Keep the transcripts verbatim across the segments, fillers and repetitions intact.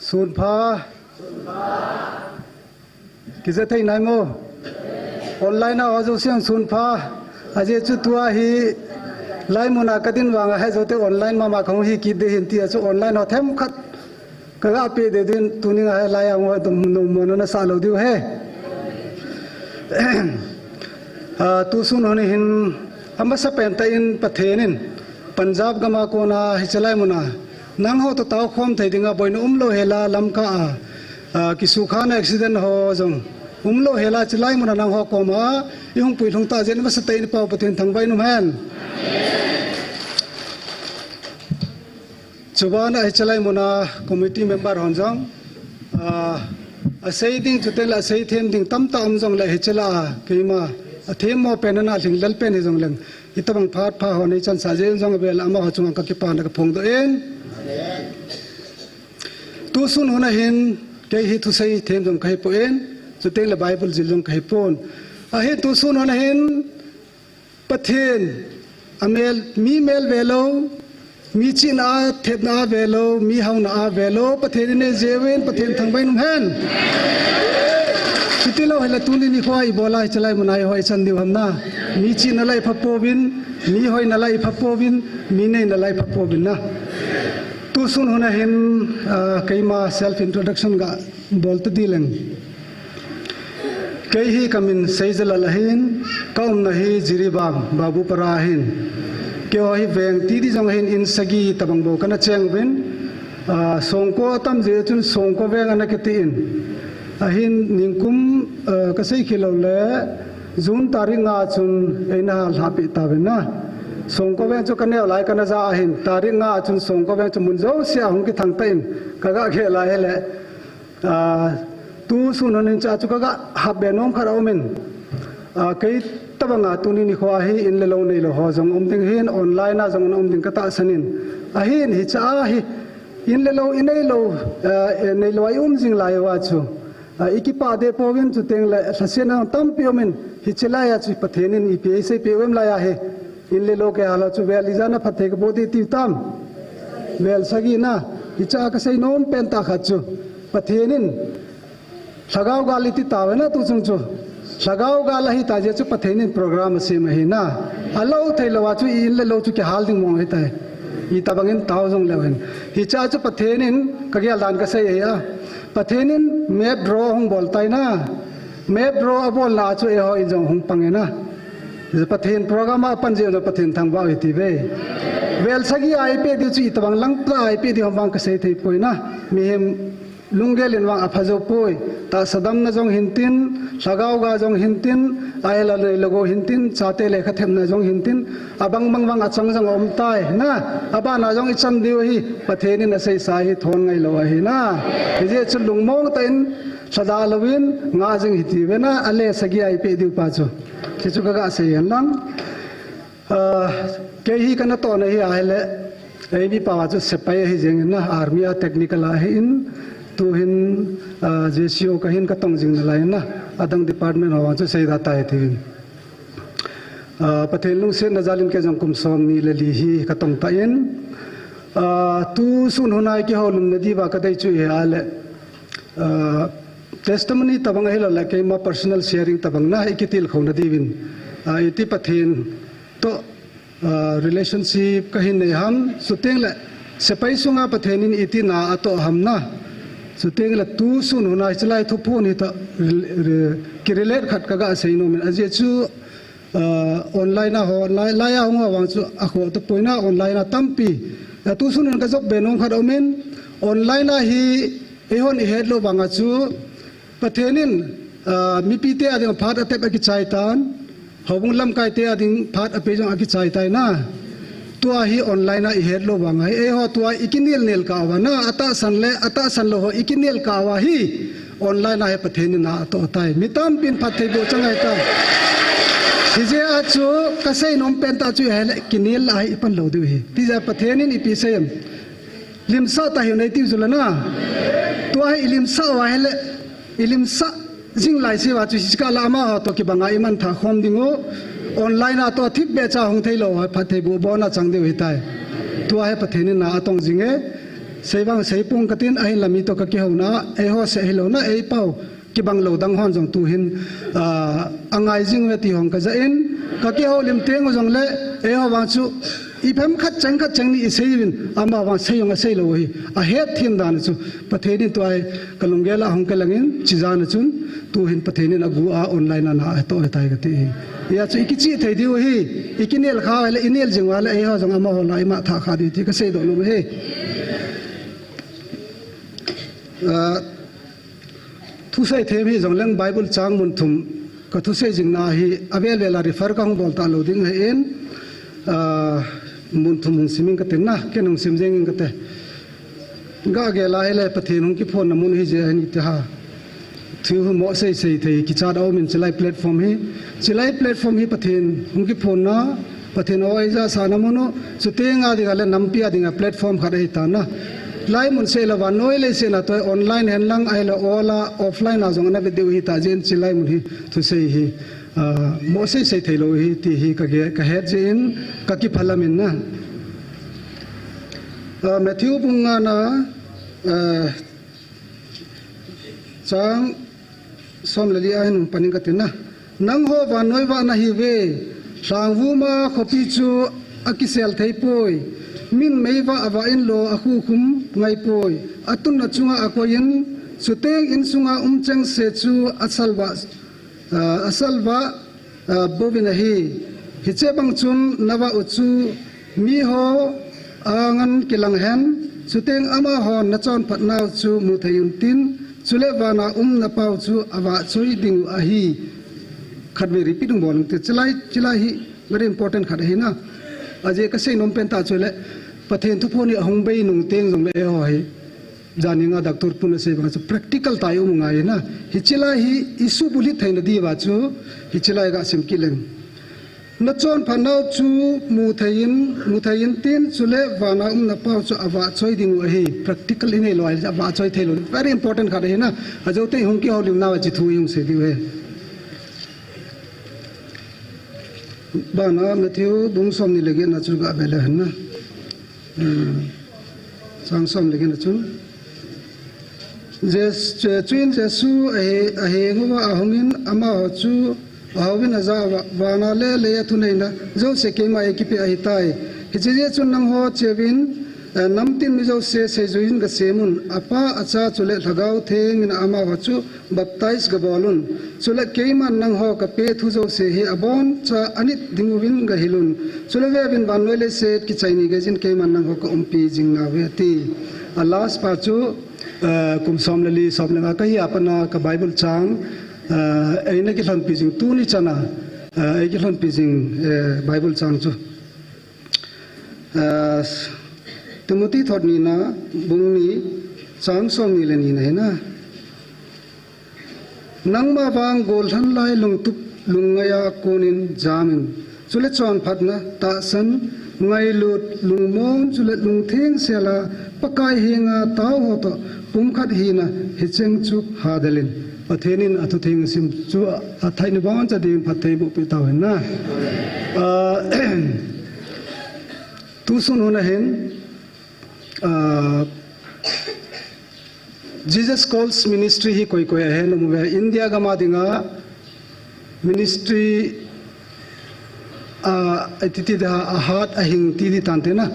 Sunpha. Kija thei nai mo. Online a ho jouse sunpha. Ajeh chu tua hi lai muna kadin vanga hiche jouse online mama kahung hi kit ding ahin tia chu online ho themkhat kaga pe ding din tunia hi lai a hung ho dum nom mo na sa lou diu ahi. Ah, tusun hun hin amasa pen tah in Pathen in Punjab gama kona hiche lai muna nangho toh taokhom thei dinga boina umlou hela Lamka a, ah, kisukhana accident ho jong umlou hela hiche lai muna nangho koma ihung puilhung tah jeh in amasa tah in Pathen thangvah in umhen. Chubana hiche lai muna committee member hon jong, ah, asei ding chuteng le asei them ding tamtah um jongle hiche la a keima athem mo pen ana lhinglel pen hijongleng hitabang phat pha ho nei chansah jeh in jong avel amaho chunga kakipana kaphongdoh in. Tusun hun ahin kei hi thusei them jong kahipon, chuteng le Bible jil jong kahipon. Ahin tusun hun ahin Pathen, amel, mi mel velou, mi chihna a, thepna a velou, mi haona a velou, Pathen in eijeh uvin, Pathen thangvah in umhen. Chutilou hile tuni nikho a ibola hiche lai muna eiho ichan diu ham na. Mi chihna la iphapouvin, mi hoina la iphapouvin, mi neina la iphapouvin na. Tusun hun ahin, ah, keima self introduction gabol tading leng. Kei hi kamin Seijalal ahin, kaumna hi Jiribam, Babupara ahin. Keiho hi veng titi jong ahin in sagi tabang bou kana cheng uvin, ah, Songko atam jeh chun Songko veng ana kitin. Ahin ningkum, ah, kasei khel loule, June tarik nga chun eina hallhah peh tauvin na. Songko veng chu kaneo lai kana ja ahin, tarik nga chun Songko veng chu mun jousea hung kithang tan, kaga gel lai hile. Ah, tusun hun in cha chu kaga hap be nom khat aumin. Ah, kei tabanga tuni nikho a hi in le lou neilou ho jong um ding ahin, online a jong um ding katahsan in. Ahin hiche a hi in le lou, i neilou, ah, neilou a i um jing lai uva chu. Ah, ikipah deh pouvin chuteng le lhasetna tampi umin hiche lai a chu Pathen in ipi eiseipeh u em lai a hi. In le lou kei hallou chu vel ijat na phatthei kaboh ding tiu tam. Vel sagi na, hiche a kasei nom pen tah khat chu. Pathen in, Lhagao gal iti tauvin na tuchung chu. Lhagao gal ahitah jeh chu Pathen in program asem ahi na. Alou theilou a chu i in le lou chu kihal ding mong ahitai. Itabang in tao jong leu hen. Hiche a chu Pathen in kagel dan kasei ahi a. Pathen in map draw ahung bol tai na. Map draw abolna a chu eiho in jong hung pang e na. Pathen program a pan jeh u Pathen thangvah u hite ve. Vel sagi a eipeh diu chu itabang lang tah a eipeh diu ham vang kasei thei poi na. Mihem lunggel in vang apha jou poi. Tahsa damna jong hintin, lhagao gal jong hintin, ahilou le lhagao hintin, chate lekha themna jong hintin, abang bang vang achang jong aum tai na. Abana jong ichan diu ahi, Pathen in aseisa hi thon ngailou ahi na. Hijeh chun lungmong tah in, lhadah louvin, ngah jing hite ve na, ale sagi a eipeh diu pa chu. Hichu kaga sei hen lang. Ah, kei hi kana tohna hi ahile, eimi pao a chu sepai ahi jeng in na, army a technical a ahin, tuhin, ah, J C O kahin katong jing nalai in na, adang department ho vang chu seida tai tivin. Ah, Pathen lungsetna jal in kei jong kum som ni le li hi katong tan, ah, tusun hun a i kihoulimna diuva kadei chu hi ahile, ah, testimony tabang ahilou le keima personal sharing tabang na i kitilkhouna diuvin. Ah, iti Pathen toh, ah, relationship kahin nei ham, chuteng le sepai sunga Pathen in iti na atoh ham na. Chuteng le tusun hun a hiche lai thuphon hi toh re-, re-, kirelate khat kaga sei nom in. Ajeh chu, ah, online a ho, lai, lai a hung ho vang chu akhoh tapoi na online a tampi. Ah, tusun hun kajop be nom khat aumin, online a hi eihon ihet lou vanga chu Pathen in, ah, mipite a dinga phat atep akichai tan, houbung lamkaite a ding phat ape jong akichai tai na. Tua hi online a ihet lou vanga hi, eiho tua ikinel nel kah uva na, atahsan le, atahsan lou ho ikinel kah uva hi, online a hi Pathen in na atoh tai. Mi tampin phatthei boh chang ahitai. Hijeh a chu, kasei nom pen tah chu ahile, kinel a hi ipan lou diu ahi. Tijeh a Pathen in ipi sei em. Limsah ta hiu nei tiu chu la na. Tua hi ilimsah uva ahile, ilimsah jing lai seh uva chu hiche kah la amaho toh kibanga iman thah khom diu. Online a toh thipbeh cha hung theilou a phatthei boh bohna chang diu ahitai. Tua hi Pathen in na atong jing e. Seivang seipong katin, ahinla mi to kakihouna, eiho seh hilou na, eipao kibang lou dang hon jong tuhin, ah, angai jing uve ti hon kaja in, kakihoulim teng u jongle, eiho vang chu, iphem khat cheng khat cheng ni isei uvin, ama vang sei jong asei lou hi, ahet thim dan chu, Pathen in tua hi kalunggel a hung kalangin, chijan a chun, tuhin Pathen in agu a online a na atoh ahitai kati hi. Hia chu ikichih thei diu hi, ikinel kha le, inel jing uva le, eiho jong amaho lah a ima thah kha diu ti kasei doh nom hi. Ah, thusei them hi jongleng Bible chang mun thum ka thusei jing na hi avel vel a refer kahung bol talou ding ahin, ah, mun thum hung sim ing kate na, ken hung sim jeng ing kate. Ga gel a ahile Pathen hung kiphonna mun hi jeh ahi ti ha. Thu hi mo sei sei thei kichat a um in chilai platform hi. Chilai platform hi Pathen hung kiphonna, Pathen o ei ja sa na mun u, chuteng a dinga le nampi a dinga platform khat ahi ta na. Lai mun sei la vannoi leiset a toh online hen lang ahile ola offline a jong ana ve diu hi ta jeh in chilai mun hi thusei hi, ah, mo sei sei thei lou hi ti hi ka ge-, ka het jeh in ka kiphalam in na. Ah, Matthew bung nga na, ah, chang som le li a hin hung pan ing kati na. Nangho vannoi vah nahiuve, lhangvum a khopi chu akisel thei poi. Min meivah a vah in lo akhukhum ngai poi. Atunna chunga akoi in, chuteng insunga um chengse chu asalvah, ah, asalvah, ah, bouvin ahi. Hiche bang chun navah u chu miho angan kilang hen, chuteng amahon nachonphat nau chu mu thei un tin, chule vana um napau chu avahchoi ding u ahi. Khatvei repeat hung bol ing te, chilai, chilai hi very important khat ahi na. Ajeh kasei nom pen tah chule, Pathen thuphon hi ahung bei nung teng jongle eiho hi. Jan ning a doctor pun asei bang chu practical tah a um ngai na. Hichilai hi isuh bulhit theina diuva chu hichilai ga sim kit leng. Nachonphat nau chu mu thei in, mu thei in tin chule vana um napau chu avahchoi ding u ahi. Practical inei lou ahile avahchoi thei lou. Very important khat ahi na. Ajouteng hung kihoulim nau a hiche thu ihung sei diu ahi. Bana Matthew bung som ni le get na chu ga ve le hen na. Hmm. Chang som le get na chun. Jes-, chuin Jesu ahe-, aheng uva ahungin amaho chu ahouvin ajah uva, vana le leiya thuneina jouse keima eikipeh ahitai. Hiche jeh chun nangho cheuvin, eh, namtin mi jouse seijui in gasem un, Apa, Acha chule Lhagao Theng in amaho chu baptize gabol un. Chule keiman nangho kapeh thu jouse hi aboncha anit ding uvin gahil un. Chule veuvin vannoi leiset kichai ni geijin keiman nangho kaumpi jing nauve ati. A last pa chu, eh, kum som le li, som le nga kahi a pat na ka Bible chang, eh, eina kilhonpi jing tuni chan a, eh, eikilhonpi jing, eh, Bible chang chu. Eh, Timothy thot ni na bung ni chang som ni le ni na ahi na. Nangma vang gollhan lai lungtup lungngai a konin jamin. Chule chonphatna, tahsan, ngailut, lungmon, chule lungtheng sela, Pakai henga tao ho toh, pumkhat hina, hicheng chu hadelin. Pathen in athutheng sim chu athai ni boncha din phatthei boh peh tauhen na. Ah, tusun hun ahin, ah, Jesus Calls Ministry hi koi koi a hen um uve, India gam a dinga ministry, ah, iti ti da a hat a hing ti di tante na,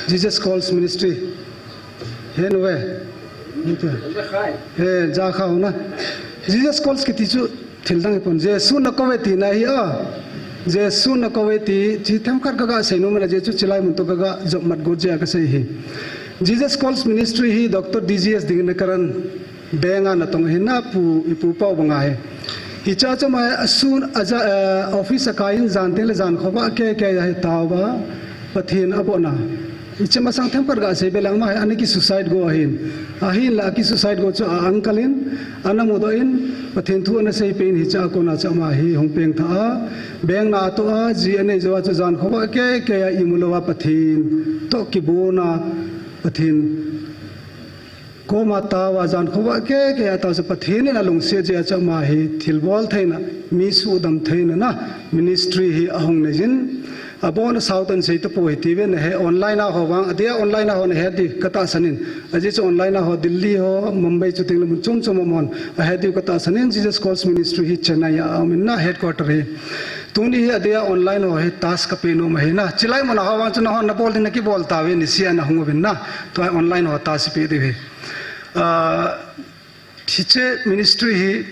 Jesus Calls Ministry. Hen uve. He, ja kha u na. Jesus Calls kiti chu thil dang hi pon. Jesu na kouve tina hi a. Jesu na kouve ti, chi themkhat kaga sei nom a, Jesu chilai mun toh kaga jop mat got jeh a kasei hi. Jesus Calls Ministry hi Doctor D G S Dingnakaran Beng a natong ahi na pu, ipu pau banga hi. Hiche a chu ama hi asun aja, eh, office a kai in jan teng le jan khovah kei kei a hi tao va Pathen abohna. Hiche masang themkhat ga sei be lang ama hi ana ki suicide go ahin. Ahinla aki suicide go chu a uncle in ana mudoh in Pathen thu ana sei peh in hiche a kona chu ama hi hung pengthah a. Beng na atoh a ji anei jou a chu jan khovah kei kei a imu lou a Pathen toh kibon a Pathen koma tao a jan khovah kei kei a tao chu Pathen in alungset jeh a chu ama hi thilbol theina, mi suhdam theina na ministry hi ahung nei jin. Abon a South an sei tapoi ti ve na he online a ho vang, adia online a ho na he di ka tahsan in. Ajeh chu online a ho Delhi ho, Mumbai chu ting le mun chom chom a mon a he di ka tahsan in. Jesus Calls Ministry hi Chennai a um in na headquarter hi. Tuni hi adia online ho hi task ka pe nom ahi na. Chilai mun a ho vang chu na ho na bol din na kibol ta ve ni sia na hung uvin na. Tua online ho task pe di ve. Ah, Hiche ministry hi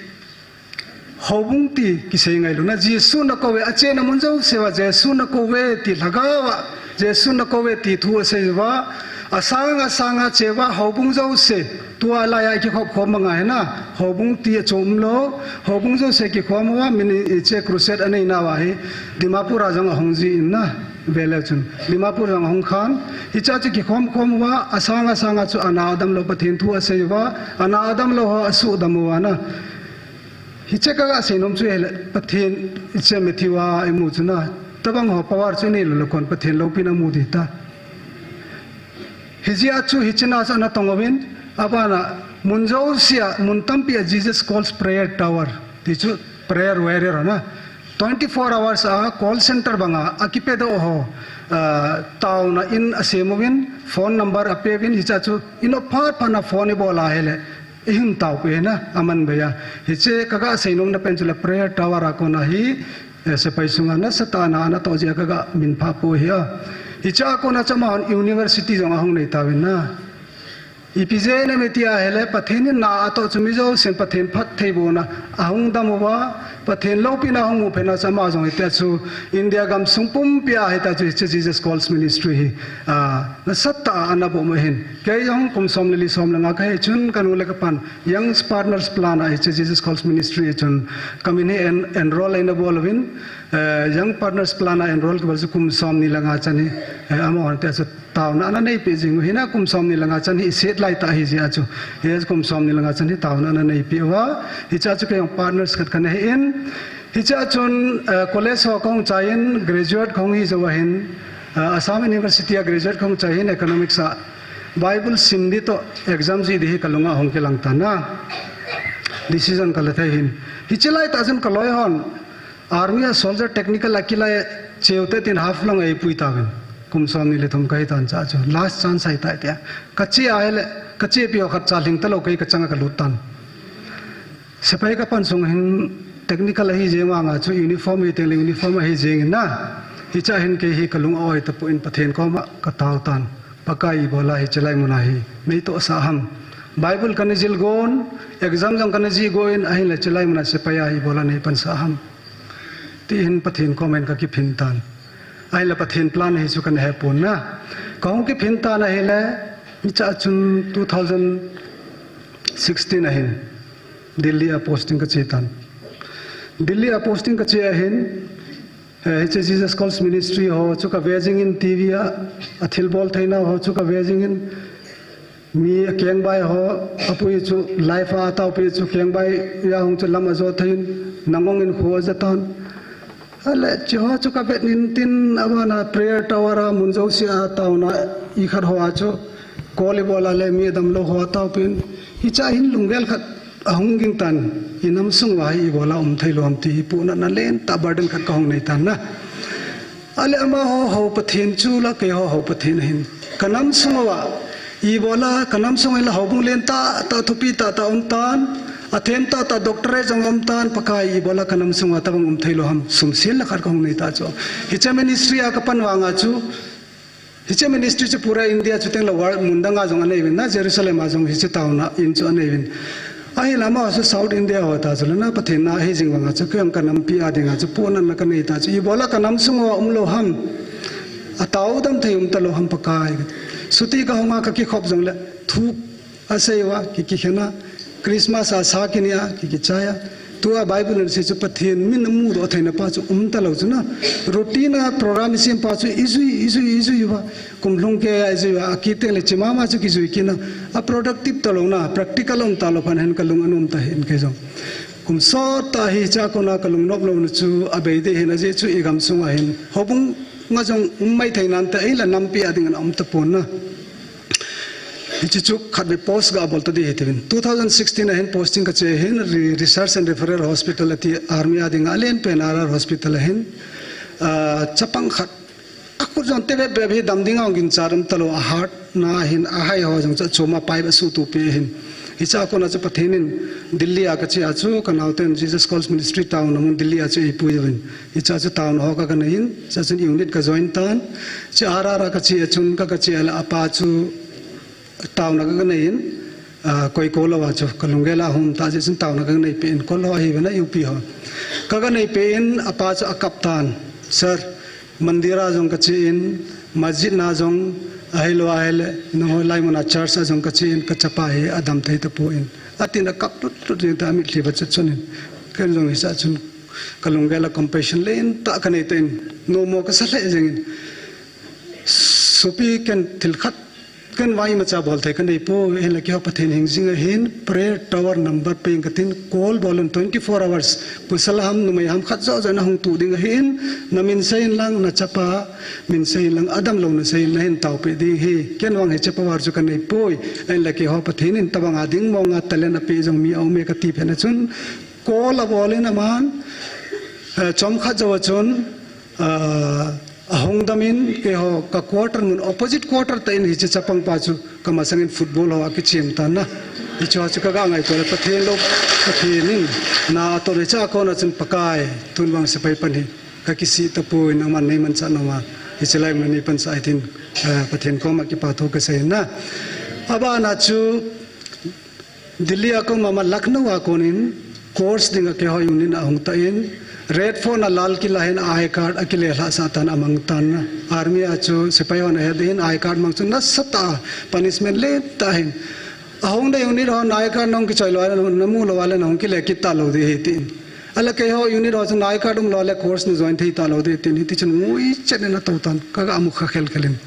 houbung ti kisei ngailu na, Jesu na kouve, achena mun jouse uva Jesu na kouve ti lhagao a, Jesu na kouve ti thu asei uva, asang asang a che uva houbung jouse, tua lai a kikhop khom manga hi na, houbung ti achom lou, houbung jouse kikhom uva, mini hiche crusade anei nauva hi, Dimapur a jong ahung ji in na. Vele chun Dimapur jong ahung khan, hicha chu kikhom khom uva, asang asang a chu ana adam lou Pathen thu asei uva, ana adam lou ho asuhdam uva na. Hiche ka ga sei nom chu hele, Pathen hiche Matthew a imu chu na, tabang ho power chu nei lou le kon Pathen loupina mu di ta. Hijeh a chu hiche na chu ana tong uvin, abana mun jouse a, mun tampi a Jesus Calls Prayer Tower ti chu prayer warrior na. Twenty-four hours a call center banga akipedoh ho, ah, taona in asem uvin, phone number ape uvin, hicha chu in ophat phat na phone ibol a hele, ihung taopeh na, aman bei a. Hiche ka ga sei nom na pen chu le prayer tower a kona hi, eh, sepai sunga nasatah a ana toh jeh a ka ga min phah poi hi a. Hicha kona chu amahon university jong ahung nei tauvin na. Ipi jeh inem iti a hele, Pathen in na atoh chu mi jousen Pathen phattheibohna ahung dam uva, Pathen loupina ahung mu phat na chu ama jong hitia chu India gamsung pumpi a hitia chu hiche Jesus Calls Ministry hi, ah, nasatah a ana bol ma hin. Kei jong kum som le li som le nga kahi chun kanu le kapan Young Partners Plan a hiche Jesus Calls Ministry a chun kamin hi en-, enroll eina bol uvin, eh, Young Partners Plan a enroll kabol chu kum som ni le nga chan hi, eh, amahon tia chu taona ana neipeh jing u hi na, kum som ni le nga chan hi iset lai tah ahi jeh a chu. Hiche kum som ni le nga chan hi taona ana neipeh uva. Hicha chu kei jong partners khat kana hi in. Hicha chun, eh, college ho kahung chai in, graduate kahung hi jou ahin, eh, Assam University a graduate kahung chai hin, economics a. Bible sim di toh exam jih di hi kalung a hung kilang tan na. Decision kala thei hin. Hiche lai tah chun kaloi hon, Army a soldier technical a kilai cheu te tin Haflong a eipui tauvin. Kum som ni le thum kahi tan cha chu. Last chance ahi tai tia. Kache a hele, kachepi ho khat cha lhing talou kei kachang a kalut tan. Sepai kapan sung hin technical ahi jeng vanga chu uniform hi teng le uniform ahi jeng in na. Hicha hin kei hi kalung a oi tapon Pathen koma katao tan. Pakai ibola hiche lai mun a hi neitohsah ham. Bible kana jil gon, exam jong kana jih gon, ahinla hiche lai mun a sepai a ibola neipansah ham. Ti hin Pathen koma hin kakiphin tan. Ahinla Pathen plan hi chu kana hepon na. Kahung kiphin tan ahile, hicha chun two thousand sixteen a hin Delhi a posting kache tan. Delhi a posting kache ahin, eh, hiche Jesus Calls Ministry ho chu kave jing in, T V a, athilbol theina ho chu kave jing in, mi akengbai ho, apui chu live a ataopi chu kengbai a hung chu lam ajo thei in, nangong in kho aja tan. Ale, hiche ho chu kavet in tin, abana prayer tower a mun jouse a taona ikhat ho a chu, call ibol a le mi damlou ho ataopin, hicha hin lungvel khat ahung ging tan, inam sung uva hi ibola um thei lou ham ti hi puhnatna lentah burden khat kahung nei tan na. Ale amaho hou Pathen chu la keiho hou Pathen ahin. Kanam sung uva, ibola kanam sung uva la houbung lentah tah thupi tah tah um tan, athem tah tah doctorate jong um tan, Pakai ibola kanam sung uva tabang um thei lou ham sumsen la khat kahung nei ta chu. Hiche ministry a kapan vanga chu, hiche ministry chu pura India chuteng le world mun dang a jong anei uvin na, Jerusalem a jong hiche taona in chu anei uvin. Ahinla amaho chu South India ho ta chu le na, Pathen na ahi jing vanga chu kei jong kanampi a dinga chu puhnatna kanei ta chu. Ibola kanam sung uva um lou ham. Atao dam thei um talou ham Pakai. Chuti kahung a kakikhop jong le thu asei uva, ki, kikhen a, Christmas a sa kine a, ki, kichai a. Tua Bible in asei chu Pathen min amudoh theina pa chu um talou chu na. Routine a program isem pa chu ijui, ijui, ijui uva. Kum lhung kei a ijui uva, akit teng le chimama chu kijui kit na. A productive talou na, practical um talou phat hin kalung anom ta hin kei jong. Kum sot tah hicha kona kalung nop louna chu abei ding hin ajeh chu igam sung a hin. Houbung nga jong um maithei nante ahinla nampi a ding ana um tapon na. Hiche chu khatvei post ga bol ta ding hitiuvin. Two thousand sixteen a hin posting kache hin re-, Research and Referral Hospital ati army a dinga alen pen R R Hospital a hin, ah, chapang khat Kut jong tebep bep hi dam ding a hung ginchat um talou, a heart na hin a hai ho jong chu choma pipe a sutu pi hin. Hicha kona chu Pathen in Delhi a kache a chu kanaoten Jesus Calls Ministry taona mun Delhi a chu eipui uvin. Hicha chu taona ho ka kanei in, hicha chun unit ka join tan. Chu R R a kache a chun ka kache a le apa chu taona ka kanei in, ah, koi ko lou a chu, ka lunggel a hung um ta jeh chun taona ka kanei peh in, kol ho ahi vena U P ho. Ka kanei peh in, apa chu a kap tan, "Sir, mandir a jong kache in, masjid na jong, ahilou ahile, nangho lai mun a church a jong kache in, ka chapa hi a dam thei tapoi," atin a kap lut lut jeng ta, a mitlhi va chu chun in. Ken jong hicha chun ka lunggel a compassion lentah ka nei ta in, nomo ka sa lheh jeng in. Sopi, ken thil khat, ken vang imacha bol thei ka nei poi, hinla keiho Pathen hingjing ahin, prayer tower number pe ing katin, call bol un twenty four hours. Pasal ham, numei ham, khat joh joh in ahung tu ding ahin, na min sei in lang, na chapa min sei in lang, a dam lou na sei in, na hin tao peh ding ahi. Ken vang hiche power chu ka nei poi, hinla keiho Pathen in tabang a ding mong a talent a pe jong mi a um e kati phat na chun, call a bol in aman, eh, chomkhat jou a chun, ah, ahung dam in, keiho ka quarter mun opposite quarter tah in hiche chapang pa chu ka masang in football ho a kichem tan na. Hiche ho chu ka ga ngaito le Pathen lou, Pathen in na atoh le hicha kona chun Pakai, tun vang sepai pan hi ka kisih tapoi, nangman nei manchah nau a, hiche lai mun a nei panchah ahi tin, eh, Pathen koma kipa thu ka sei na. Abana chu Delhi a ka um a, ama Lucknow a kon in course ding a keiho unit a hung ta in, Red Fort a Lal Killa hin I card a kile lhah sah tan, a mang tan na. Army a chu sepai hon a het ding hin I card mang chu nasatah a punishment lentah ahin. Ahung dei unit hon I card nahung kichoi lou a le, na mu lou a le nahung kile kit talou ding ahi tin. Ahile keiho unit ho chun I card um lou a le course na join thei talou ding tin, hiti chun ngui chet in atou tan, ka ga mu kha khel khel in.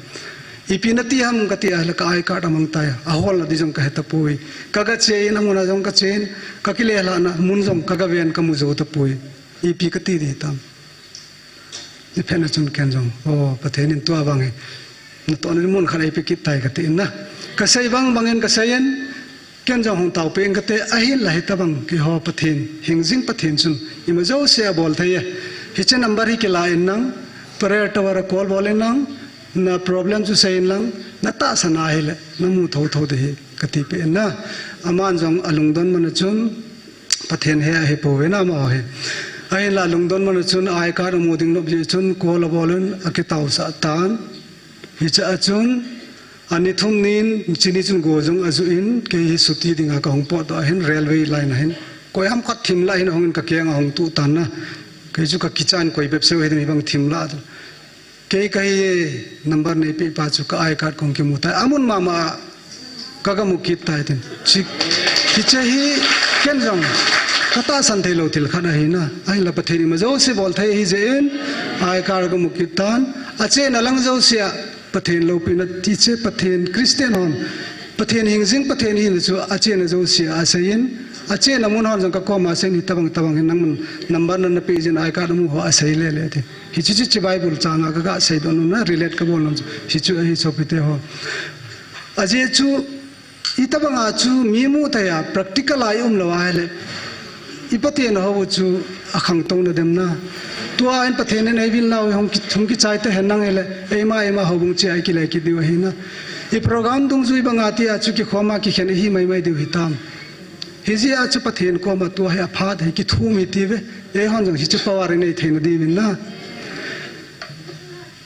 Ipi nati ham kati a, ahile ka I card amang tai, aholna di jong ka he tapoi. Ka ga che in, amun a jong ka che in, ka kile lhahna mun jong ka ga ven ka mu jou tapoi. Ipi kati di tam. Ni phen a chun ken jong, o, Pathen in tua vang hi natohna mun khat eipe kit tai kati in na. Ka sei vang vang in ka sei in, ken jong hung tao peh ing kate, ahinla hitabang keiho Pathen, hingjing Pathen chun ima jouse abol thei e. Hiche number hi kila in lang, prayer tower a call bol in lang, na problem chu sei in lang, na tahsan a ahile na mu thotho ding ahi kati peh in na. Aman jong alungdon man a chun, Pathen he ahi pou ve na amaho hi. Ahinla lungdon man a chun I card amu ding nop jeh chun call abol in akitao sah tan. Hiche a chun, ani thum ni in, chuni chun go jong aju in, kei hi chuti ding a ka hung potdoh ahin, railway line ahin. Koi ham khat thim lah in ahung in ka keng a hung tu tan na. Kei chu ka kichat in koi bep seu hi ding hi bang thim lah. Kei ka hi number nei peh pa chu ka I card kong kimu tai. Amun mama a ka ga mu kit tai tin. Chi, hiche hi ken jong ka tahsan thei lou thil khat ahi na. Ahinla Pathen in ima jouse bol thei ahi jeh in I card ka mu kit tan. Achena lang jouse a Pathen loupina ti che, Pathen Christian hon, Pathen hingjing Pathen hina chu achena jouse a asei in, achena mun hon jong ka koma asei in, hitabang tabang hin nangman number na na pe jin I card amu ho asei le le ti. Hiche chu, chu Bible chang a ka ga seidoh nom na, relate ka bol nom chu hichu ahi sopite ho. Ajeh chu, hitabang a chu mi mu thei a practical a i um lou ahile, i Pathen hou chu akhangtou na dem na. Tua in Pathen in eivil nau hung ki, hung kichai ta hen lang hile, eima eima houbung cheh a i kile kit diu ahi na. I program dungjui bang a ti a chu kikhom a kikhen i hi mai mai diu hitam. Hijeh a chu Pathen koma tua hi aphat hi kithum hi ti ve. Eihon jong hichu power i nei thei na diuvin na.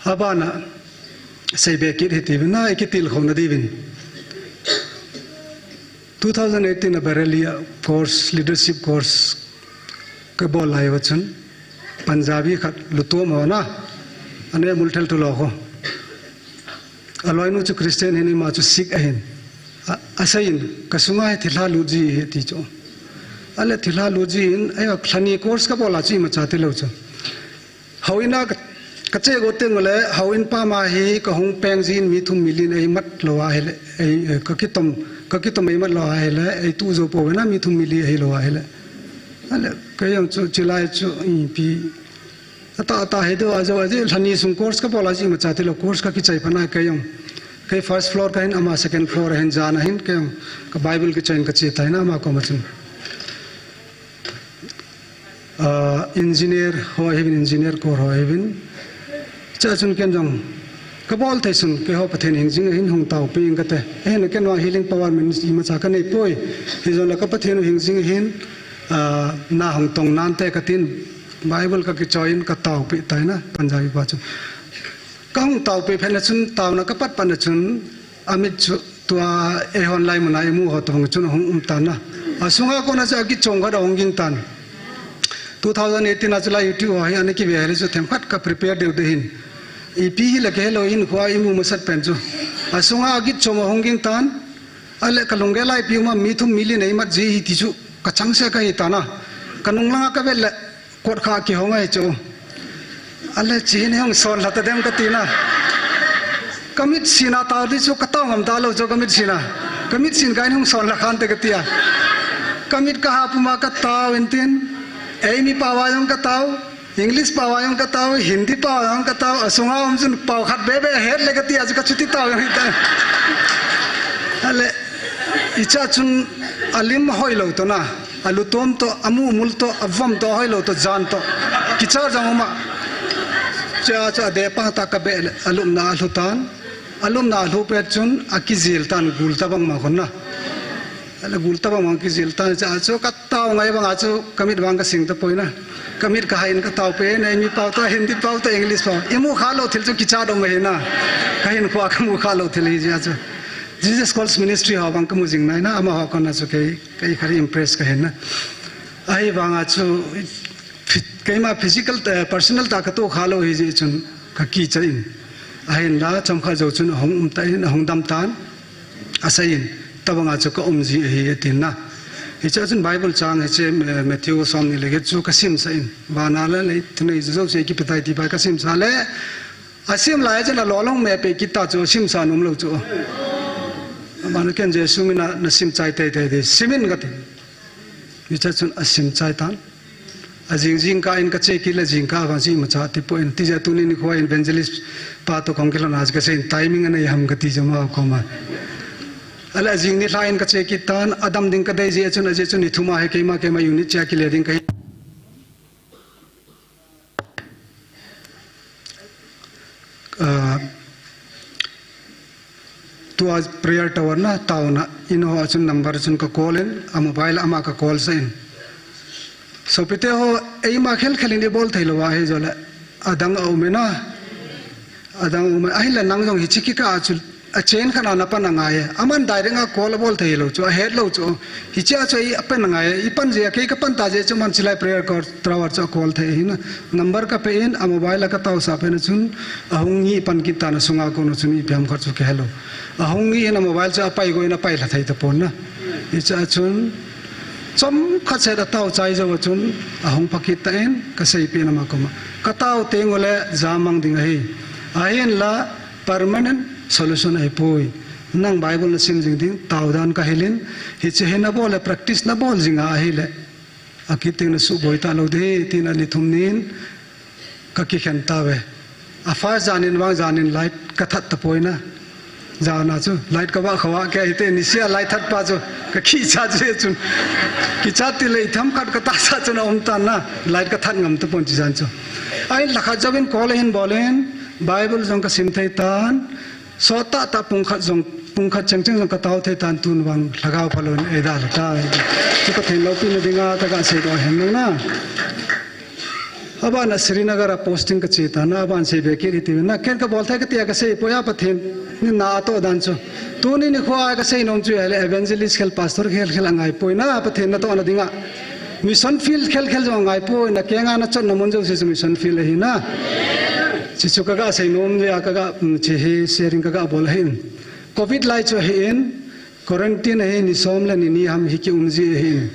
Abana, seibe kit hi ti ve na, i kitilkhou na diuvin. Two thousand eighteen a Bareilly a course, leadership course ka bol lai uva chun, Punjabi khat lutom ho na, ana multhel tu lou ho. Aloinu chu Christian ahin, ima chu Sikh ahin. A, asei in, ka sunga hi thilha lut ji ahi ti chu. Ahile thilha lut ji in, ahi, lhani course ka bol a chu imacha ti lou chu. Houin a ka, ka che go teng ule, houin pam a hi ka hung peng jin mi thum mi li in ei mat lou ahile, ei, eh, ka kitom, ka kitom ei mat lou ahile, ei tu jou pou ve na mi thum mi li ahilou ahile. Ahile, kei jong chu, chulai chu, ipi, atah, atah hi diu, ajou, ajeh, lhani sung course ka bol a chu imacha ti lou, course ka kichai phat na kei jong. Kei first floor ka hin, ama second floor a hin, jan a hin, kei jong, ka Bible kichoi in ka che tai na, ama koma chun. Ah, engineer ho ahiuvin, engineer corps ho ahiuvin. Chua chun ken jong Kabol thei sun, keiho Pathen hingjing ahin hung taopi ing kate. Ahin ken vang healing power ministry imacha kanei poi. Hijongle ka Pathen u hingjing ahin, ah, na hung tong nante katin, Bible kakichoi in kataopi tai na, Punjabi pa chu. Kahung taopi phat na chun, taona kapat pat na chun, amit chu tua eihon lai muna imu ho tobang chun ahung um tan na. Asunga kona chu akichom khat ahung ging tan. Two thousand eighteen a chu la YouTube ho hi ana kive hile chu themkhat ka prepare deu deu hin. Ipi hile kahe lou hin kho a imu masat pen chu. Asunga akichom ahung ging tan. Ale ka lunggel a ipi um a mi thum mi li nei mat ji hi ti chu ka chang se kahi tan a. Ka nung langa kavet le kot kha kihong ahi chu. Ale chi hin hung son lha ta dem kati na. Ka mit sin a tao di chu ka tao ngam ta lou chu ka mit sin a. Ka mit sin ka in hung son lha khan te kati a. Ka mit ka ha puma ka tao in tin. Eimi pao a jong ka tao. English pao a jong ka tao. Hindi pao a jong ka tao. Asunga um chun pao khat be be het le kati a chu ka chuti tao jong hi ta. Ale, hicha chun alim hoi lou to na. Alu tom to, amu mul to, avom to, hoi lou to, jan to. Kicha jong um a. Cha cha de pa ta ka be le, alumna alhu tan. Alumna alhu pet chun, akijil tan gul tabang ma khon na. Ale gul tabang ma kijil tan cha chu ka tao ngai bang a chu ka mit vang ka sing ta poi na. Ka mit ka ha in ka tao pen, eimi pao ta, Hindi pao ta, English pao. Imu kha lou thil chu kicha dom hi na. Ka hin kho a ka mu kha lou thil hi cha chu. Jesus Calls Ministry ho vang ka mu jing nai na, amaho kona chu kei, kei khat impress kahi na. Ahivanga chu phi-, keima physical, eh, personal ta ka to kha lou hi jeh chun ka kicha in. Ahinla chomkhat jou chun ahung um ta in, ahung dam tan. Asei in, tabanga chu ka um ji ahi atin na. Hicha chun Bible chang hiche, eh, Matthew somni le get chu ka simsa in. Vana le lei thunei jouse kipe tai ti pa ka simsa le. Asim lai chun alolhing me pe kit ta chu, simsa nom lou chu. Amanu ken Jesu mina na sim chai tei tei de, sim in kati. Hicha chun asim chai tan. Ajing jingkah in ka che kit le jingkah vang chu imacha ti poi in. Ti jeh a tuni nikho evangelist pa to kong kilhon a ka sei in timing ana i ham kati jeh ma koma. Ale ajing nilhah in ka che kit tan, adam ding ka dei jeh chun, ajeh chun ni thum a hi keima, keima unit cha kile ding ka hi. Ah, tua prayer tower na taona in ho a chun number chun ka call in, a mobile ama ka call sa in. Sopite ho, eima khel khel in i bol thei lou ahi jole. Adang a um e na. Adang a um e. Ahile nang jong hiche kikah a chu a chen khat a na pan angai e. Aman direct a call a bol thei lou chu, a het lou chu. Hiche a chu i a pan angai e. I pan jeh a kei ka pan ta jeh chu man chilai prayer call tower chu a call thei ahi na. Number ka pe in, a mobile a ka taosa pen a chun, ahung ngi pan kit tan asunga kon a chun ipi ham khat chu ka he lou. Ahung ngi in a mobile chu a pai go in a pai lha thei ta pon na. Hiche a chun, chomkhat seh a tao chai jou a chun, ahung pha kit ta in, ka seipeh in ama koma. Ka tao teng ule, ja mang ding ahi. Ahinla, permanent solution ahi poi. Nang Bible na sim jing ding, tao dan ka hil in, hiche hi na bol le, practice na bol jing a ahile. Akit teng na suboi ta lou ding, tin a ni thum nin, ka kikhen tauve. A first jan in vang jan in light ka that ta poi na. Jan a chu light ka vah kha vah kei hite, nisih a light that pa chu ka kicha chu chun. Kicha ti le i themkhat ka tahsa chun a um tan na, light ka that ngam ta pon chi jan chu. Ahin lhakhat jouvin call ahin bol in, Bible jong ka sim thei tan, sot tah tah pung khat jong, pung khat cheng cheng jong ka tao thei tan tun vang lhagao phalou in ei dalha tai. Chu Pathen loupina dinga ka ga seidoh ahi na. Aban a Srinagar a posting ka che tan na, aban sei be kit hite na, ken ka bol thei ka tia ka sei poi a, Pathen in na atoh dan chu. Tuni nikho a ka sei nom chu ahile evangelist khel, pastor khel khel angai poi na, Pathen natohna dinga. Mission field khel khel jong angai poi na, kenga na chotna mun jouse chu mission field ahi na. Chi chu ka ga sei nom jeh a ka ga, um, chi hi sharing ka ga bol ahi. Covid lai chu ahi in, quarantine ahi, ni som le ni ni ham hi ki um ji ahi in.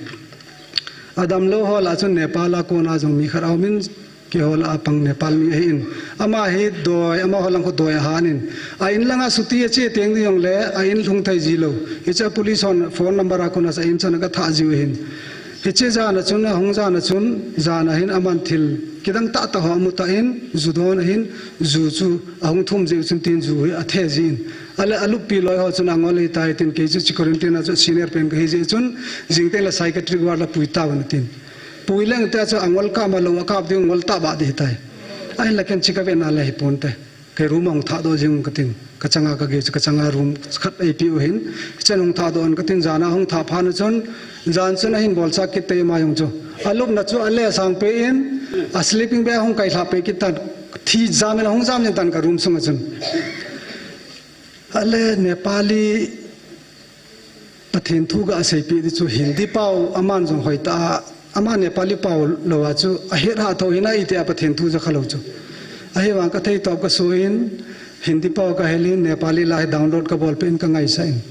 Adam lou ho lah chun Nepal a kona jong mi khat a um in, keiho lah a pang Nepal mi ahi in. Ama hi doi, amaho lang kho doi a han in. A in langa chuti a che teng ding jong le, a in lhung thei ji lou. Hiche police hon phone number a kona sa in chan ka thah jiu ahi in. Hiche jan a chun, ahung jan a chun, jan a hin aman thil kidang tah tah ho amu ta in, ju don ahin, ju chu ahung thum jiu chun tin ju hi a the ji in. Ale a lupi loi ho chun angol ahi tai tin kei chu chi quarantine a chu senior pen ka hi jeh chun, jing teng le psychiatric ward la pui tauvin tin. Pui leng te chu angol kap ma lou a kap ding ngol tah ba ding ahi tai. Ahin la ken chi ka ve na le hi pon te. Kei room a hung thah doh jing katin, ka changa ka gei chu, ka changa room khat eipe u hin, chen hung thah doh in katin, jan a hung thah phat na chun, jan chun ahin bol cha kit tai ama jong chu. Alupna chu ale sang pe in, a sleeping bag hung kai lha pe kit tan, thi jam in ahung jam jeng tan ka room sunga chun. Ale Nepali Pathen thu ga seipeh di chu Hindi pao, aman jong hoitah a, ama Nepali pao lou a chu ahet ha tho hina, iti a Pathen thu ja kha lou chu. Ahivang ka thei top ka suin, Hindi pao ka helin, Nepali la hi download ka bol peh in ka ngaisah in.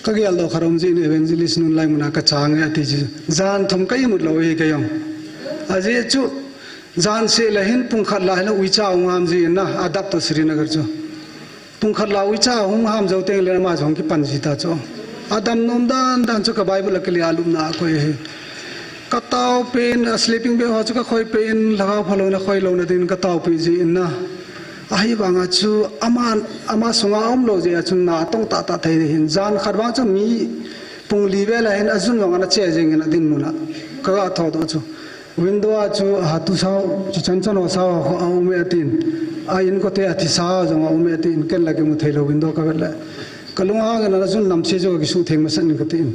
Ka gel doh khat um jin, evangelist nun lai muna ka chang e ati ji. Jan thum ka imut lou hi ka jong. Ajeh chu jan seh le hin pung khat la hi la uicha hung ham ji in na, adap to Srinagar chu. Pung khat la uicha hung ham jou teng le ama jong kipan ji ta chu. Adam nom dan dan chu ka Bible a kile a lupna a koi hi. Ka tao peh in, a sleeping bag ho chu ka khoi peh in, lhagao phalou na khoi lou na din ka tao peh ji in na. Ahivang a chu ama, ama sunga um lou jeh a chun na tong tah tah thei hin. Jan khat vang chu mi pung li vel a hin ajun jong ana che jing in adin mun a. Ka ga tho doh chu. Window a chu, a, tu sao, chu chan chan ho sao a um e atin. A inkote a thi sao jong a um e atin. Ken la kimu thei lou window ka vet le. Ka lunghang in ana jun nam se chu ka kisuh theng masat in katin.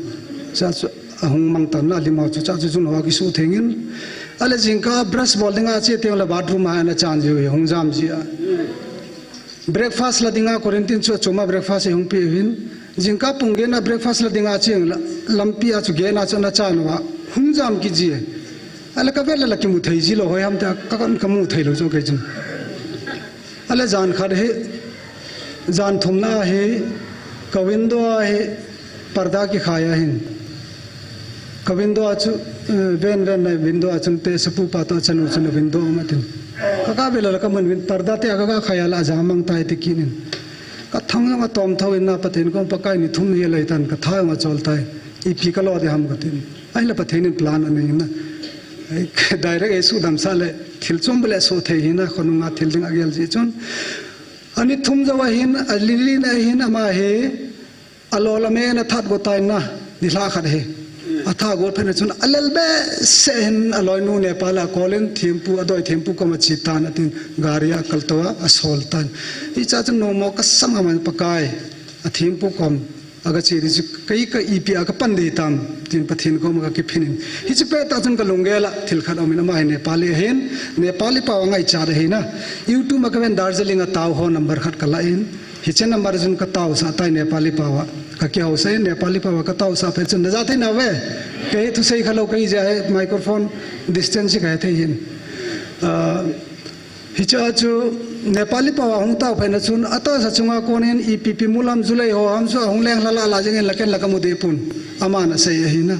Cha chu ahung mang tan na lim ho chu cha chu jun ho a kisuh theng in. Ale jingkah brush bol ding a che teng le bathroom a ana chan ji u hi hung jam ji a. Breakfast la dinga quarantine chu achom a breakfast eihung pe uvin. Jingkah pung get na breakfast la dinga cheng la, lampi a chu get na chu ana chan uva. Hung jam kit ji e. Ale ka vet le la kimu thei ji lou hoi ham tia ka kon ka mu thei lou chu kei chun. Ale jan khat hi, jan thum na hi, ka window a hi, parda kikhai a hin. Ka window a chu, eh, ven ven na window a chun te sapu pa to chanu chun window um atin. Ka ka vet le la ka mun vin parda te a ka ka khai a la ja mang tai ti kinin. Ka thang jong atom tho in na Pathen kong Pakai ni thum hi lai tan ka tha jong achol tai. Ipi ka lo di ham katin. Ahile Pathen in plan anei in na. Ai, direct ei sudam sa le thil chom bele so thei hi na khonung a thil ding agel ji chun. Ani thum jou a hin, ali li na hin ama hi, alol ame na that go tai na, ni lha khat hi. A tha go phen chun alel be se hin aloinu Nepal a kolin thempu, adoi thempu koma chi tan atin gari a kal to a, asol tan. Hicha chun nomo ka sam aman Pakai, a thempu kom, aga che di chu kei ka ipi a ka pan di tam, tin Pathen koma ka kiphin in. Hiche pet a chun ka lunggel a thil khat um in ama hi Nepali ahin, Nepali pao a ngaichat ahi na. YouTube a ka ven Darjeeling a tao ho number khat ka la in. Hiche number a chun ka taosah tai Nepali pao a. Ka kihousah in Nepali pao a ka taosah pet chun na ja thei na ve. Kei thusei kha lou kei ja he microphone distance ka he thei hin. Ah, hiche a chu Nepali pao a hung tao phet na chun atahsa chunga kon in ipi pi mu lam julei ho ham chu ahung leng lha la la jeng in la ken la ka mu de pun. Aman asei ahi na.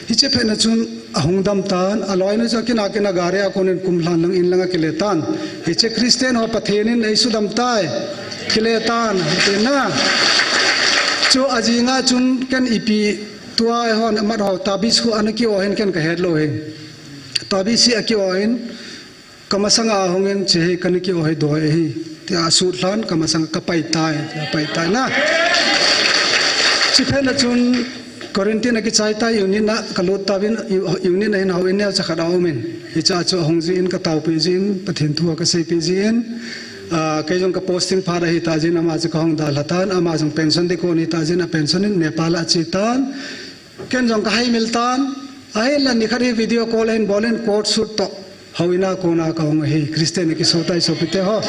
Hiche phet na chun ahung dam tan, aloinu chu akina kina gari a kon in kum lhan lang in lang a kile tan. Hiche Christian ho Pathen in ei sudam tai. Kile tan, ti na. Chu ajing a chun ken ipi tua hon amat ho tabis khu ana ki o hin ken ka het lou hin. Tabis hi aki o hin. Ka masanga ahung in, "Che hi kana ki o hi doi hi," tia asut lhan, ka masanga ka pai tai, tia pai tai na. Chi phet na chun quarantine a kichai tai, unit na ka lut tauvin, u-, unit na hin houin neocha khat aum in. Hicha chu ahung jin, ka taopi jin, Pathen thu a ka seipi jin. Ah, kei jong ka posting phat ahi ta jin, ama chu ka hung dalha tan, ama jong pension di kon hi ta jin, a pension in Nepal a che tan. Ken jong ka haimil tan, ahinla nikhat hi video call hin bol in coat suit toh. Houin a kona ka hung ahi, Christian a kiso tai sopite ho.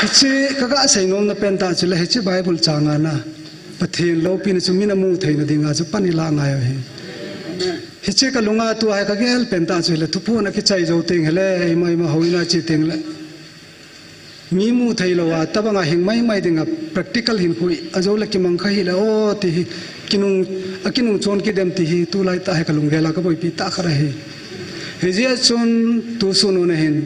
Hiche ka ga sei nom na pen ta chu le hiche Bible chang a na. Pathen loupina chu min amu theina dinga chu pan i la ngai u hi. Hiche ka lunga tua hi ka gel pen ta chu le thuphon a kichai jou teng hi le, eima eima houin a che teng le. Mi mu thei lou a, tabang a hing mai mai ding a practical hin khui, ajou le kimang kha hi le, o, ti hi, kinung, a kinung chon kidem ti hi, tulai ta hi ka lunggel a ka boipi ta khat ahi. Hijeh chun tu sun u na hin,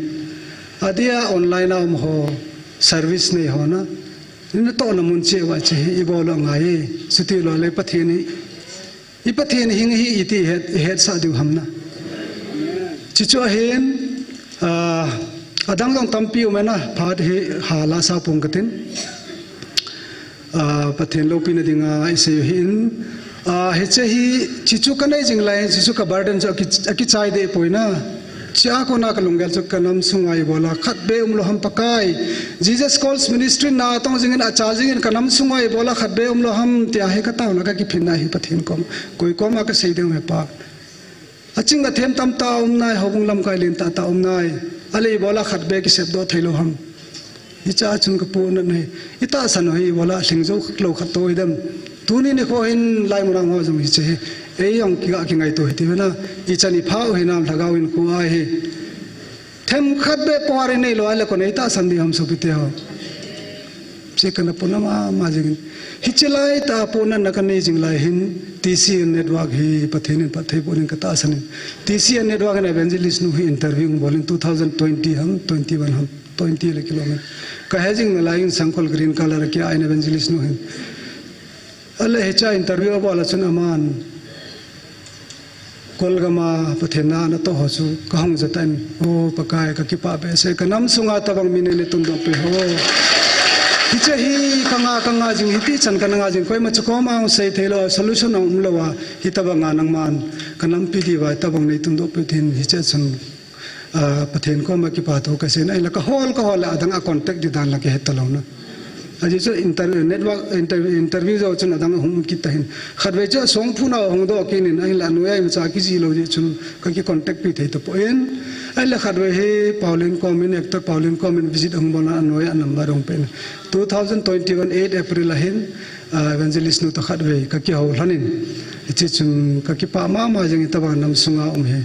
adia online a um ho, service nei ho na, nina toh na mun che uva che hi, i bol u angai, chuti lou le Pathen hi, I Pathen hing hi iti het, hetsah diu ham na. Chuchu ahin, ah, adang jong tampi um e na, phat hi hala sa pong katin. Ah, Pathen loupina dinga i sei u hin. Ah, hiche hi, chuchu ka nei jing lai, chuchu ka burden chu aki, akichai deh poi na. Chia kona ka lunggel chu ka nam sunga ibola khat be umlou ham Pakai. Jesus Calls Ministry natong jingin acha jingin ka nam sunga ibola khat be umlou ham tia hi ka tauna ka kiphinna hi Pathen kom. Koi koma ka sei ding he Pa. Aching athem tamtah um nai, houbung lamkai lentah tah um nai. Ahile ibola khat be kisepdoh theilou ham. Hiche a chun ka pohnat ahi. I tahsan u hi ibola lhingjou lou khat toh hidem. Tuni nikho hin laimun a ho jong hiche hi. Ei jong kiga kingaito hite vena. Ichan ipha u hinam lhagao in khu ahi. Themkhat be power inei lou ahile koi in ei tahsan ding ham sopite ho. Hiche kana pohnat mama jingin. Hiche laitah a pohnatna kanei jing lai hin T C N network hi Pathen in phatthei boh in ka tahsan in. T C N network in evangelist nu hi interview bol in two thousand twenty ham, twenty-one ham. Twenty le kilometer. Ka he jing nalai in sangkhol green color kia in evangelist nu hin. Ahile hiche a interview abol a chun aman Kolgam a Pathen na natoh ho chu ka hung jatan. O Pakai ka kipah behseh ka nam sunga tabang mi nei nei tundoh peh ho. Hiche hi ka nga ka nga jing hiti chan ka na nga jing koima chu koma hung sei theilou solution a umlou a hitabang a nangman ka nampi diuva tabang nei tundoh peh tin hiche chun Ah, Pathen koma kipathu kasei in, ahile ka hol, ka hol le adang a contact ding dan la ka het talou na. Ajeh chu inter-, network, inter-, interview jou chun adang a hung um kit ta hin. Khatvei chu asong phuna hung doh kit in, ahile anoi a imacha kijih lou jeh chun ka ki contact pi thei tapon. Ahile khatvei hi Pauline kom in, actor Pauline kom in visit hung bol a anoi a number hung pe in. Two thousand twenty-one eight April a hin, ah, evangelist nu toh khatvei ka kihou lhon in. Hiche chun ka kipah mama jing in tabang nam sunga um hi.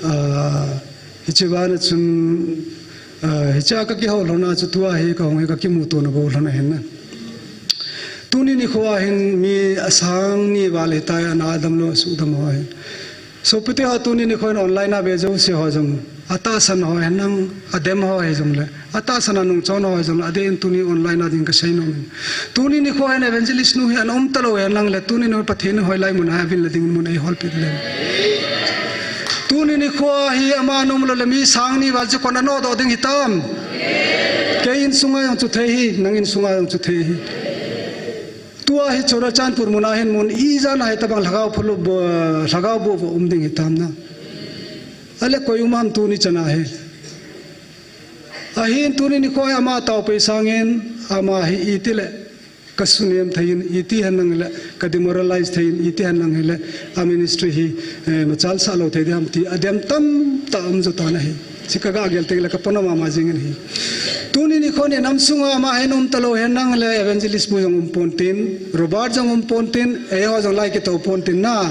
Ah, Hiche bana chun, ah, hiche a ka kihou lhon a chu tua hi ka hung hi ka kimuto na bou lhon ahin na. Tuni nikho a hin mi asang ni val hitai ana damlou asuhdam ho hi. Sopite ho tuni nikho in online a ve jouse ho jong. Atahsan ho hen lang, adem ho hi jong le. Atahsan a nungchon ho hi jong le. Adeh in tuni online a ding ka sei nom in. Tuni nikho hin evangelist nu hi ana um talou hen lang le. Tuni nikho Pathen in hoilai mun a avin la ding mun ei holpeh le. Tuni nikho hi ama nom lou le mi sang ni val chu koi in anodoh ding hitam. Kei insunga jong chu thei hi, nang insunga jong chu thei hi. Tua hi Churachandpur mun a hin mun ijat a hitabang lhagao phulou bo, lhagao boh vo um ding hitam na. Ahile koi um ham tuni chan a hi. Ahin tuni nikho hi ama taopeh sangin ama hi iti le ka sunem thei in, iti hen lang le ka demoralize thei in, iti hen lang hile a ministry hi, eh, machal sah lou thei ding ham ti adem tamtah um jo tan ahi. Hiche ka ga gel teng le ka pohnat mama jing in ahi. Tuni nikho ni nam sunga ama hin um talou hen lang le evangelist pu jong um pon tin, Robert jong um pon tin, eiho jong lai kito pon tin na.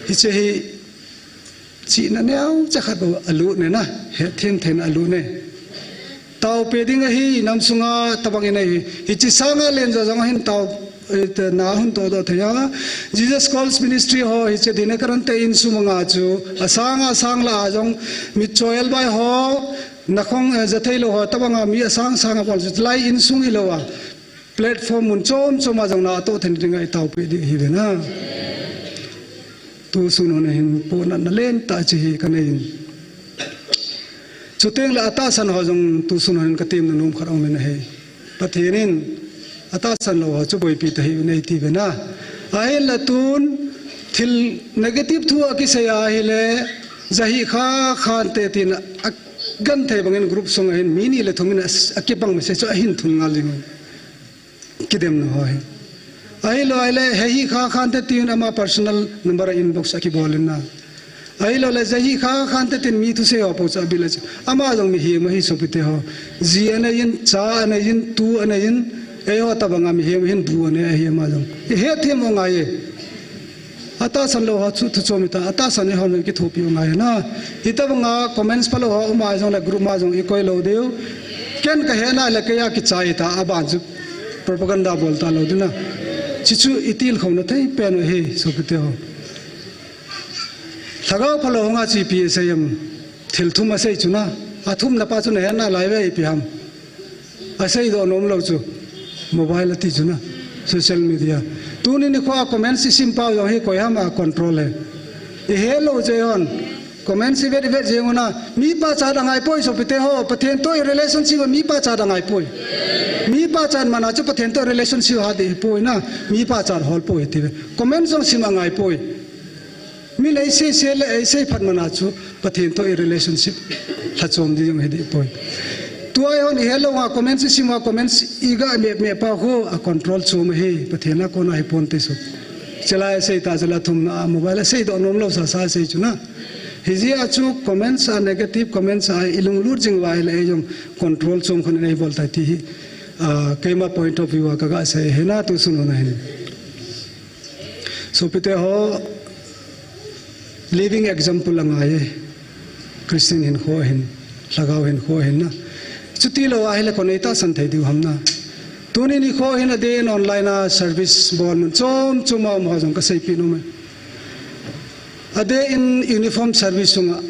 Hiche hi Chihna neocha khat bou alut ne na, hetthem theina alut ne. Taopeh ding ahi, nam sunga tabang in ahi. Hiche sanga lenjo jong ahin tao, eh, te na hung todoh thei a. Jesus Calls Ministry ho, hiche Dinakarante insung a chu, asang asang la a jong, mitcho elbai ho, nakhong, eh, jathei lou ho, tabang a mi asang sang a bol chu, lai insung hilou a. Platform mun chom chom a jong natoh theina dinga itaopeh ding ahi ve na. Tusun hon hin pohnatna lentah hiche hi kanei in. Chuteng le atahsan ho jong tusun hon hin katemna nom khat aum in ahi. Pathen in atahsan lou ho chu boipi tahih un eiti ve na. Ahinla tun thil negative thu akisei ahile, jahi kha khante tin agenthei bangin group sunga hin mi ni le thum in a, akibang message chu ahin thun ngal jing un. Kidemna ho hi. Ahilou ahile, hehi kha khante tin ama personal number a inbox a kibol in na. Ahilou le, jahi kha khante tin mi thusei ho poh chu abil a chu. Ama jong mihem ahi sopite ho. Ji anei in, cha anei in, tu anei in, eiho tabang a mihem hin bu anei ahi ama jong. I hetthem u ngai e. Atahsan lou ho chu thu chom ita, atahsan e hon kithopi u ngai na. Hitabang a comments phalou ho um a jong le group ma jong ikoi lou diu. Ken kahe na le kei a kichai ta aban chu propaganda bol talou ding na. Hichu itilkhouna thei pen u ahi sopite ho. Lhagao phalou ho nga chu ipi asei em. Thil thum asei chu na. Athumna pa chu nahe nalai ve ipi ham. Asei doh nom lou chu. Mobile ati chu na. Social media. Tuni nikho a comments isim pau jong hi koi ham a control e. Ihet lou chu hon. Comments ivet ivet jeng u na. Mi pachat angai poi sopite ho. Pathen toh i relationship a mi pachat angai poi. Mi pachat man a chu Pathen toh relationship hat ding hi poi na. Mi pachat hol poi ti ve. Comments jong sim angai poi. Ei sei sei le, ei sei phat mana chu Pathen toh i relationship lhachom ding jong hi dei poi. Tua i hon i helou a comments, i sim a comments, i ga meh meh pa ho a control chom hi Pathen a kona hi ponte chu. Chulai sei ta chu la thumna a mobile a sei doh nom lou sa sa sei chu na. Hijeh a chu comments a, negative comments a i lunglut jing uva ahile ei jong control chom khun ei bol tai ti hi, ah, keima point of view a ka ga sei hi na tu sun hon ahin. Sopite ho, living example angai e. Christian hinkho hin, lhagao hinkho hin na. Chuti lou ahile kon ei tahsan thei diu ham na. Tuni nikho hin adeh in online a service bol mun chom chom a um ho jong ka seipeh nom e. Adeh in uniform service sunga,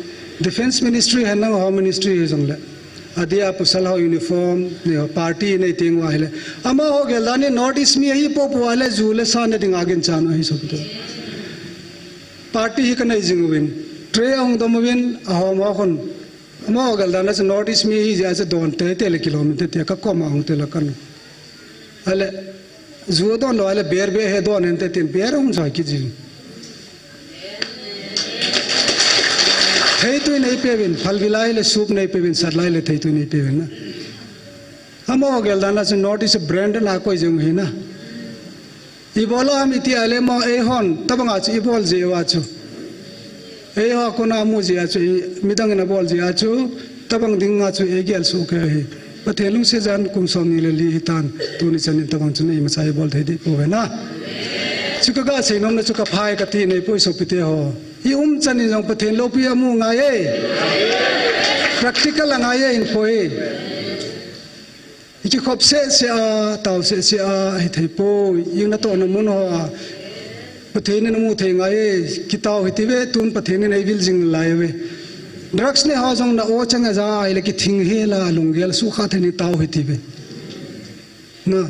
Defence Ministry hen lang Home Ministry hi jongle, adeh a pasal ho uniform, nei ho party nei teng uva ahile, amaho gel dan in North East mi ahi popo ahile ju le sa ne ding a ginchat u ahi sopite. Party hi ka nei jing uvin, tray a hung dom uvin, ahom ho khun, amaho gel dan a chu North East mi ahi jeh a chu don teitei le kilometer tia ka kom a hung tel a kan. Ahile, ju don lou ahile beer beh hi don hinte tin beer hung joi kit jin. Theitui nei peuvin, phalbi lai le soup nei peuvin, sat lai le theitui nei peuvin na. Amaho gel dan a chu North East brand na koi jeng u hi na. Ibol a ham iti ahile mo eihon, tobang a chu ibol jeh uva chu. Eiho a kona mu jeh a chu, i midang in abol jeh a chu, tobang ding a chu ei gel soh kei u hi. Pathen lungset jal in kum som ni le li hitan, tuni chan in tobang chun imacha ibol thei deh pouve na. Chu ka ga sei nom na chu ka phai ka ti nei poi sopite ho. I um chan in jong Pathen loupi amu ngai e. Practical angai e hinkho hi. I kikhop seh seh a, tao seh seh a, hi thei poi, i natohna mun hoa. Pathen in amu thei ngai e, kitao hiti ve, tun Pathen in ei vil jing lai ve. Drugs ne ho jong na o chang a ja ahile kithing hel a, lunggel sukha thei ni tao hiti ve. Na.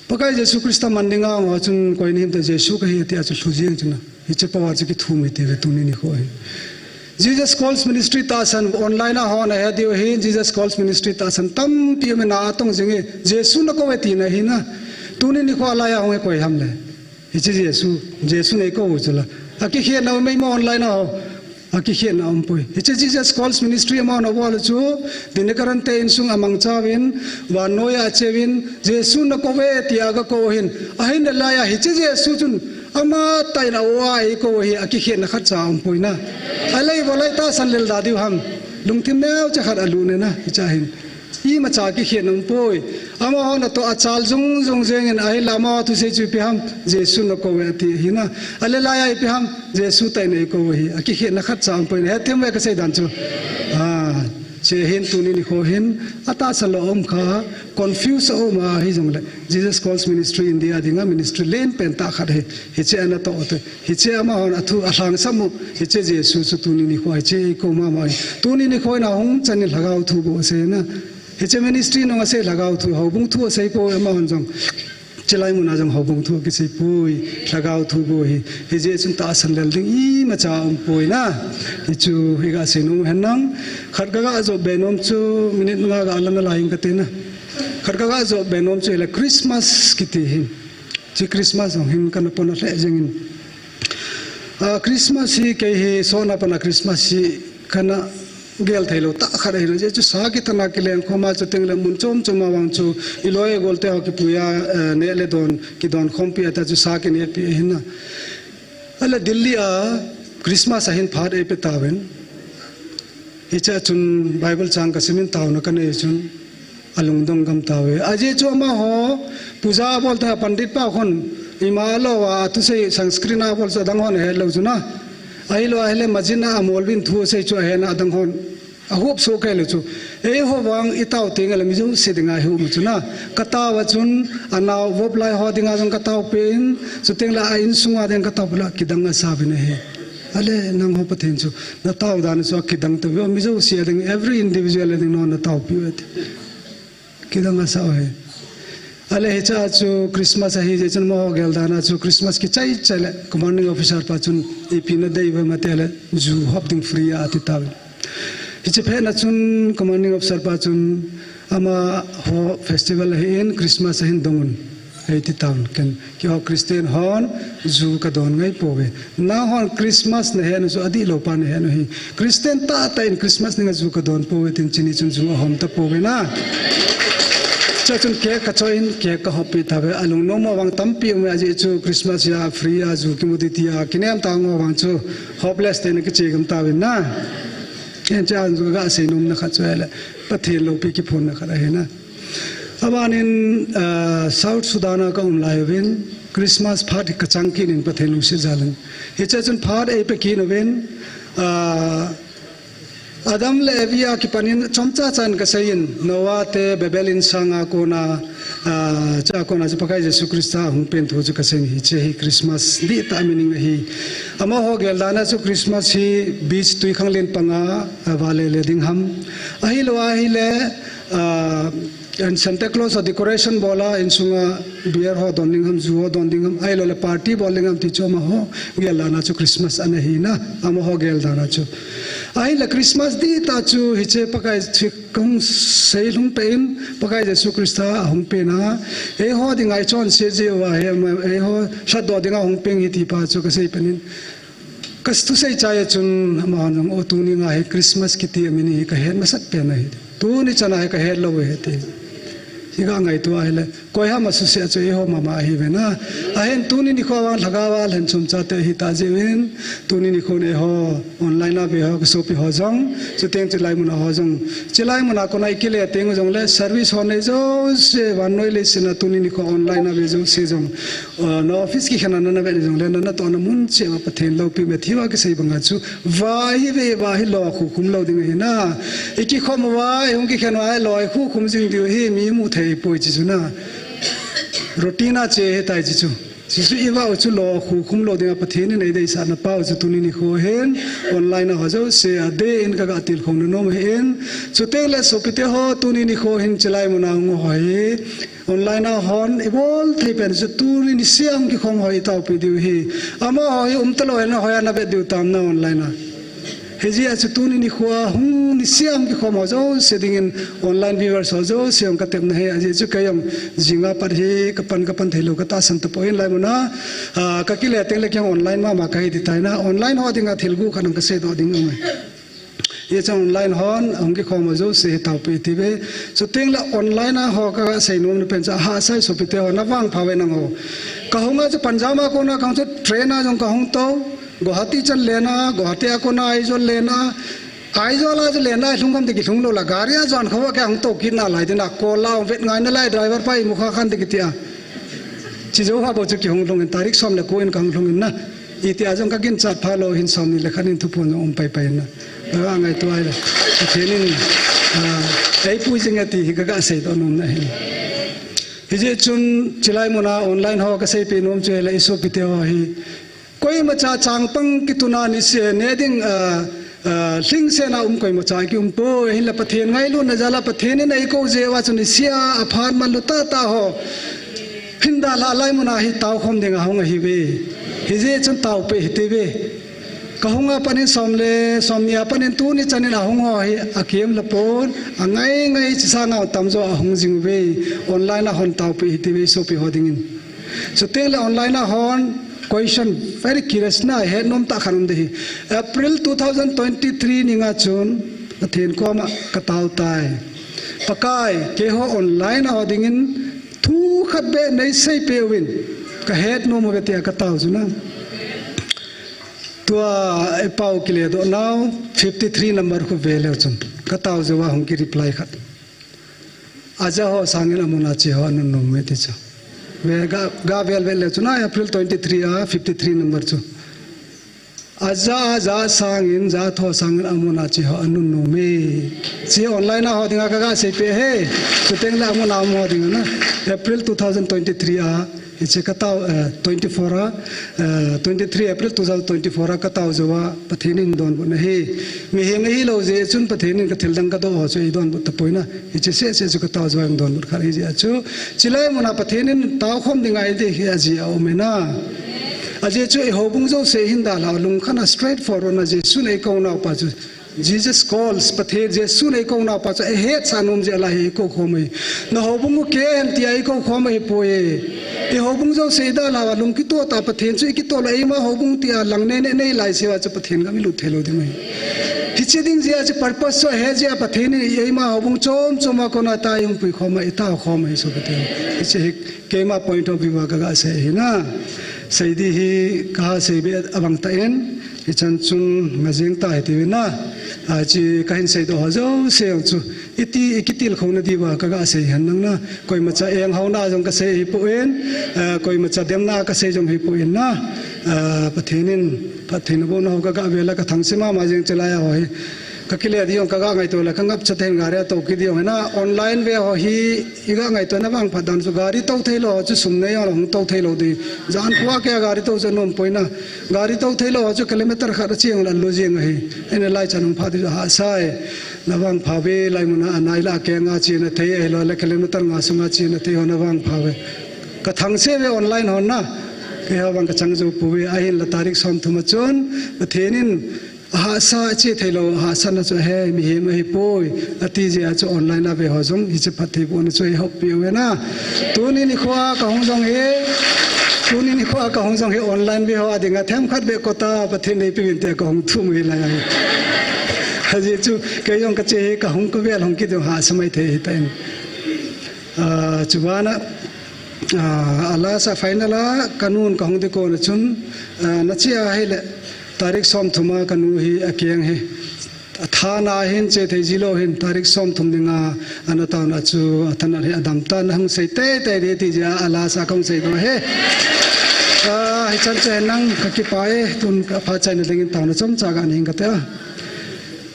Pakai Jesu Christa man ding a hung a chun koi ni him ta Jesu kahi tia chu lhu jeng chu na. Hiche pao a chu kithum hiti ve tuni nikho hi. Jesus Calls Ministry tahsan online a hon ahe diu ahi, Jesus Calls Ministry tahsan tampi um in a atong jing e, Jesu na kou e tina hi na. Tuni nikho a lai a hung e koi ham le. Hiche Jesu, Jesu nei kou u chu la. Akikhen na um e mo online a ho. Akikhen na um poi. Hiche Jesus Calls Ministry amahon abol u chu, Dinakaran te insung a mangcha uvin, vannoi a ache uvin, Jesu na kou e tia aga kou u hin. Ahin le lai a hiche Jesu chun, ama tah in a o a ei kou u hi, akikhen na khatcha um poi na. Ahile ibola i tahsan lel da diu ham. Lungthim neocha khat alut ne na, hicha hin. Imacha kikhen um poi. Amaho natoh a chal jung jung jeng in ahinla amaho thusei chu ipi ham, Jesu na kou e ati hi na. Ahile lai a ipi ham, Jesu tah in ei kou u hi. Akikhen na khatcha um poi na. Hethem uve ka sei dan chu. Ah, hiche hin tuni nikho hin. Atahsan lou a um kha, confuse a um a hi jongle. Jesus Calls Ministry India dinga ministry len pen tah khat hi. Hiche ana toh u te. Hiche amahon athu alhangsam u, hiche Jesu chu tuni nikho, hiche ei kou mama hi. Tuni nikho in ahung chan in lhagao thu bou asei na. Hiche ministry nung asei lhagao thu, houbung thu asei poi amahon jong. Chulai mun a jong houbung thu kisei poi, lhagao thu bou hi. Hijeh chun tahsan lel ding imacha um poi na. Hichu hi ga sei nom hen lang. Khat ka ga jop be nom chu minute nga ga la nalai ing kati na. Khat ka ga jop be nom chu hile Christmas kiti hi. Hiche Christmas jong hin kana pona lheh jeng in. Ah, Christmas hi kei hi sona pana Christmas hi kana gel thei lou tah khat ahi na. Hiche chu sa kitana kileng khom a chuteng le mun chom chom a vang chu i loi i gol te ho kipui a, eh, neh le don, kidon khompi a ta chu sa kinehpi ahi na. Ahile Delhi a Christmas a hin phat ei pe tauvin. Hiche a chun Bible chang ka sim in taona ka nei chun. Alungdong gam tauve. Ajeh chu amaho, puja abol ta pandit pa khun, ima lou a, athusei Sanskrit a abol chu adang hon ahet lou chu na. Ahilou ahile masjid a amol uvin thu asei chu ahet na adang hon. Ahup soh kei lou chu. Eiho vang i tao teng le mi jouse dinga hi um chu na. Ka tao a chun, anao vop lai ho dinga jong ka tao pen, chuteng le a insung a ding ka tao pen la kidang asa uvin ahi. Ahile nangho Pathen chu, na tao dan chu akidang tauve, mi jouse a ding, every individual a ding nangho na taopi uve ti. Kidang asa u ahi. Ahile hiche a chu Christmas ahi jeh chun amaho gel dan a chu Christmas kichai chai le commanding officer pa chun ipi na dei uvem ati le ju hop ding free a ati tauve. Hiche phat na chun commanding officer pa chun amaho festival ahin Christmas ahin dong un. Hei ti taun ken, keiho Christian hon ju kadon ngai pouve. Nahon Christmas nahet u chu adihlou pa nahet u hi. Christian tahtah in Christmas dinga ju kadon pouve tin chuni chun ju ahom tapouve na. Chuchun cake kachoh in cake kahoppi tauve. Alungnom mo vang tampi ume, ajeh chu Christmas a free a ju kimu ding tia kinem tang mo vang chu hopeless te na kiche gam tauvin na. Hiche a chu kasei nomna khat chu ahile Pathen loupi kiphonna khat ahi na. Abanin, ah, South Sudan a kaum lai uvin, Christmas phat hi kachang kit in Pathen lungset jal in. Hiche chun phat eipe kit uvin, ah, Adam le Evi a kipanin chomcha chan kasei in, Noah te Babel insang a kona, ah, cha kona chu Pakai Jesu Christa hung pen thu chu kasei in, hiche hi Christmas dihtah meaning ahi. Amaho geldan a chu Christmas hi beach twikhanglen panga, ah, vale le ding ham. Ahilou ahile, ah, Santa Claus a decoration bol a, insunga beer ho don ding ham, ju ho don ding ham, ahilou le party bol ding ham ti chu amaho geldan a chu Christmas ana hi na, amaho geldan a chu. Ahile Christmas dihtah chu hiche Pakai thu kahung sei lhung peh in, Pakai Jesu Christa ahung pen a, eiho dinga ichonse jeh uva hi, eiho lhatdoh dinga hung peng hi ti pa chu kasei pen in. Kathusei chai a chun amahon jong, o, tuni nga hi Christmas kiti a meaning hi kahet masat pen ahi. Tuni chan a hi kahet lou ahi ti. Hi kangaito ahile, koi ham asuse a chu eiho mama ahiuve na. Ahin tuni nikho vang lhagao a lhen chomcha te hita jeh uvin, tuni nikho eiho online a ve ho, kasopi ho jong, chuteng chilai mun a ho jong. Chilai mun a kona ikile teng jongle service ho nei jouse, vannoi leiset a tuni nikho online a ve jouse jong. Ah, na office kikhen a nana vet jongle, na natohna mun cheh uva Pathen loupina, thua kisei banga chu, va hi ve, va hi lo khukhum lou ding ahi na. Ikikhom uva, ihung kikhen uva, lo khukhum jing diu hi, mi mu thei poi chi chu na. Routine a che ahitai chi chu. Chi chu iva u chu lo khukhum lou dinga Pathen in eideisahna pa u chu tuni nikho hin, online a ho jouse a dei in kaga tilkhouna nom ahin. Chuteng le sopite ho tuni nikho hin chilai mun a hung ho hi, online a hon ibol thei pen chu tuni nisea hung kikhom ho itaopi diu hi. Amaho hi umtalou hel na hoiya navet diu tam na online a. Hijeh a chu tuni nikho a hung nisea hung kikhom ho jouse dingin online viewers ho jouse hung katepna ahi, ajeh chu kei jong jinga pat hi kapan kapan theilou katahsan tapoi in lai mun a, ah, kakile teng le kei jong online mama kahi ti tai na, online ho dinga thil gup khat jong kaseidoh ding aum e. Hiche online hon, ahung kikhom ho jouse hi taopi iti uve. Chuteng le online a ho kasei nomna pen chu, ahahsa e sopite ho, navangpha uve nangho. Kahung a chu Punjab a kona kahung chu train a jong kahung tou. Guwahati chan len a, Guwahati a kona Aizawl len a. Aizawl a chu len a, lhung kham ti kilhung lou la, gari a jon kho a kei hung tou kit nalai ding a, call a vet ngai nalai, driver pa imu kha khan ti kiti a. Chi jou kha bou chu kihung lhung in, tarik som le ko in kahung lhung in na. Iti a jong kaginchat pha lou hin som ni le khat in thuphon jong um pai pai na. Ka ngaito ai le. Pathen in, ah, eipui jing e ti hi kaga seidoh nomna ahi. Hijeh chun chilai mun a online ho kaseipeh nom chu ahile isopite ho hi. Koimacha changpang kituna nise ne ding, ah, ah, lhingsetna um koimacha kium poi, hinla Pathen ngailutna jal a Pathen in eikou jeh uva chu nisea aphat manlu tahtah ho. Hin dalha lai mun a hi taokhom ding ahung ahiuve. Hijeh chun taopeh hite uve. Kahung a pat in som le, somni a pat in tuni chan in ahung ho hi akem la pon, angai ngai chi sanga tamjo ahung jing uve. Online a hon taopeh hite uve, sopi ho dingin. Chuteng le online a hon question, very curious na, het nom tah khat um ding ahi. April two thousand twenty-three ni nga chun Pathen koma katao tai. Pakai, keiho online a ho dingin thu khat beh neiseipeh uvin, kahet nom uve tia katao chu na. Tua ipao kiledoh nau fifty-three number khu ve leu chun katao jou a hung ki reply khat. Aja ho sangin amun a che ho anunnom e ti chu. Ve ga, ga vel vel leu chun a April twenty-three a fifty-three number chu. Aja, aja sangin, ja tho sangin amun a che ho anunnom e. Che online a ho dinga kaga seipeh e. Chuteng le amun a um ho dinga na. April two thousand twenty-three a, hiche katao, eh, twenty-four a, eh, twenty-three April two thousand twenty-four a katao jou a, Pathen in donbutna ahi. Mihem ahilou jeh chun Pathen in kathil dang kadoh ho chu eidonbut tapoi na. Hiche seh seh chu katao jou a eidonbut khat ahi jeh a chu. Chilai mun a Pathen in taokhom ding ahi ti hi ajeh aum e na. Ajeh chu eihoubung jouse hin dalha lungkhat a straightforward na Jesun eikou nau pa chu. Jesus calls, Pathen Jesun eikou nau pa chu eihetsah nom jeh a la hi eikou khom ahi. Na houbung u kei hen tia eikou khom ahipoi. Eihoubung jouse idalhah uva lungkitoh tah a Pathen chu ikitoh lou, eima houbung tia lang nei nei nei lai seuva chu Pathen gam ilut thei lou ding ahi. Hiche ding jeh a chu purpose chu ahe jeh a Pathen in eima houbung chom chom a kona tai hung puikhom a ita khom ahi chu Pathen. Hiche hi keima point of view a kaga sei ahi na. Sei di hi kaha sei be abang tah in, hichan chun ngajing ta hiti na. Achi kahin seidoh ho jouse jong chu iti, ikitilkhouna diuva kaga sei hen lang na. Koimacha enghouna jong kasei hipon, eh, koimacha demna kasei jong hipon na. Eh, Pathen in, Pathen abohna ho kaga vela kathangse mama jing chelai a ho hi. Kakile di jong kaga ngaito le, kangapcha tah in gari atou kit di jong hi na, online ve ho hi, iga ngaito na vangphat dan chu gari tou thei lou ho chu sum nei jong hung tou thei lou di. Jan kua kei a gari tou chu nom poi na. Gari tou thei lou ho chu kilometer khat a cheng la lou jing ahi. Ene lai chan hung pha di chu hahsa e. Na vangpha ve, lai mun a anai la kenga chena thei, ahilou le kilometer nga sunga chena thei ho na vangpha ve. Kathangse ve online hon na. Keiho vang kachang jou pouve, ahinla tarik somthum a chun Pathen in ahahsa che thei lou, ahahsatna chu ahe, mihem ahipoi, ati jeh a chu online a ve ho jong hiche phattheibohna chu eihoupi uve na. Tuni nikho a kahung jong hi, tuni nikho a kahung jong hi online ve ho a dinga themkhat beh kota Pathen neipeuvin tia kahung thum u hilai a. Ajeh chu kei jong kache hi kahung kavel hung kit jong hahsa maithei hitan. Ah, chubana, ah, a last a final a kanun kahung ding kona chun, ah, nache ahile tarik somthum a kanu hi akeng hi. Athana hin che thei jilou hin tarik somthum dinga ana taona chu athana hi adam tan hung sei teitei di ti jeh a last a kahung seidoh hi. Ah, hichan chu hen lang kakipah e, tun kaphat chaina dingin taona chomcha kanei inge kati a.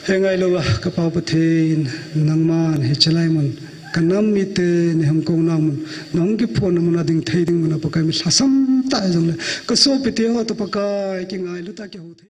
He ngailouva, ka Pa Pathen, nangman hiche lai mun, ka nam mite neihung kouna mun, nahung kiphonna mun a ding thei ding mun a Pakai mi lhasam tah jongle, ka sopite ho toh Pakai kingailu tah a kihou thei.